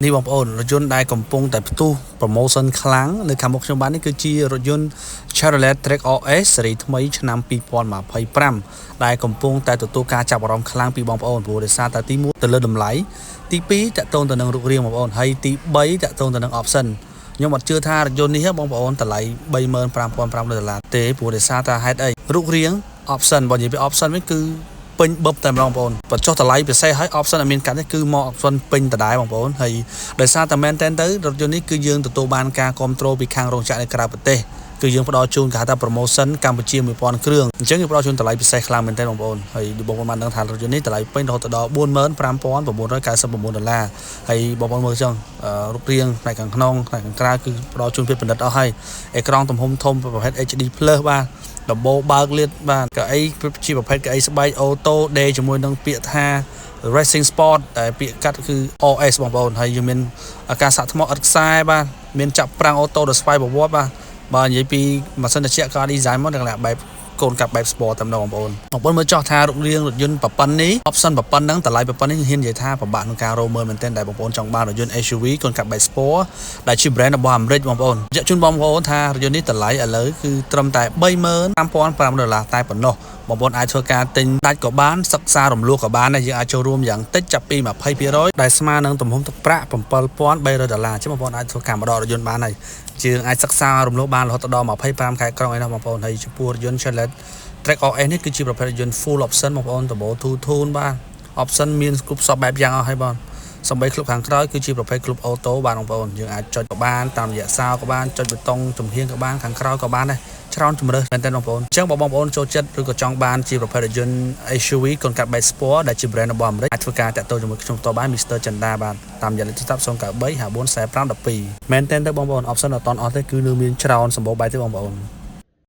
នេះបងប្អូនរថយន្តដែលកំពុងតែផ្ទុះ promotion ខ្លាំងនៅខាងមុខខ្ញុំបាននេះគឺជារថយន្ត Chevrolet Trax RS ស៊េរីថ្មីឆ្នាំ2025ដែលកំពុងតែទទួលការចាប់អារម្មណ៍ខ្លាំងពីបងប្អូនព្រោះដោយសារតែទី1ទៅលើតម្លៃទី2តាក់ទងទៅនឹងរូបរាងបងប្អូនហើយទី3តាក់ទងទៅនឹង option ខ្ញុំអត់ជឿថារថយន្តនេះបងប្អូនតម្លៃ35,500ដុល្លារទេព្រោះដោយសារតែហេតុអីរូបរាង option បើនិយាយពី option វិញគឺពេញបឹបតែម្ដងបងប្អូនបញ្ចុះតម្លៃពិសេសហើយ option អត់មានកាត់ទេគឺមក option ពេញដដែលបងប្អូនហើយដោយសារតែមែនតែនទៅរថយន្តនេះគឺយើងទទួលបានការគ្រប់គ្រងពីខាងរោងចក្រនៅក្រៅប្រទេសគឺយើងផ្ដល់ជូនគេហៅថា promotion កម្ពុជា1000គ្រឿងអញ្ចឹងយើងផ្ដល់ជូនតម្លៃពិសេសខ្លាំងមែនទែនបងប្អូនហើយបងប្អូនបានដឹងថារថយន្តនេះតម្លៃពេញរហូតដល់45,999ដុល្លារហើយបងប្អូនមើលចឹងរូបរាងផ្នែកខាងក្នុងផ្នែកខាងក្រៅគឺផ្ដល់ជូនភាពប្រណិតអស់ហើយអេក្រង់ទំហំធំប្រភេទ HD Plus បាទដំបូលបើកលាតបាទកៅអីជាប្រភេទកៅអីស្បែក auto ដេរជាមួយនឹងពាក្យថា Racing Sport តែពាក្យកាត់គឺ RS បងប្អូនហើយយើងមានការសាក់ថ្មឥតខ្សែបាទមានចាប់ហ្វ្រាំង auto ដោយស្វ័យប្រវត្តិបាទបើនិយាយពីម៉ាស៊ីនត្រជាក់ក៏ design មកទាំងបែបកូនកាប់បែប sport តែម្ដងបងប្អូនបងប្អូនមើលចោះថារូបរាងរថយន្តប្រប៉ុណ្នេះ option ប្រប៉ុណ្ណឹងតម្លៃប្រប៉ុណ្នេះហ៊ាននិយាយថាពិបាកក្នុងការរកមើលមែនទែនដែលបងប្អូនចង់បានរថយន្ត SUV កូនកាប់បែប sport ដែលជា brand របស់អាមេរិកបងប្អូនជជូនបងប្អូនថារថយន្តនេះតម្លៃឥឡូវគឺត្រឹមតែ35,500ដុល្លារតែប៉ុណ្ណោះបងប្អូនអាចធ្វើការទិញដាច់ក៏បានសិក្សារំលោះក៏បានដែរយើងអាចចូលរួមយ៉ាងតិចចាប់ពី20%ដែលស្មើនឹងទំហំទឹកប្រាក់7300ដុល្លារអញ្ចឹងបងប្អូនអាចធ្វើការមកដករថយន្តបានហើយយើងអាចសិក្សារំលោះបានរហូតដល់25ខែក្រុងឯនោះបងប្អូនហើយចំពោះរថយន្ត Chevrolet Trax RS នេះគឺជាប្រភេទរថយន្ត full option បងប្អូនដំបូល two tone បាទ option មានគ្រប់សពបែបយ៉ាងអស់ហើយបងសំបីក្លុបខាងក្រោយគឺជាប្រភេទក្លុប auto បាទបងប្អូនយើងអាចចុចក៏បានតាមរយៈសោក៏បានចុចប៊ូតុងចំហៀងក៏បានខាងក្រោយក៏បានដែរច្រើនជំរើសមែនទែនបងប្អូនអញ្ចឹងបើបងប្អូនចូលចិត្តឬក៏ចង់បានជាប្រភេទរថយន្ត SUV កូនកាត់បែប Sport ដែលជា brand របស់អាមេរិកអាចធ្វើការតាក់ទងជាមួយខ្ញុំផ្ទាល់បាន Mr. Chanda បាទតាមរយៈលេខទូរស័ព្ទ093 54 45 12មែនទែនទៅបងប្អូន option អត់តអស់ទេគឺនៅមានច្រើនសម្បូរបែបទេបងប្អូន។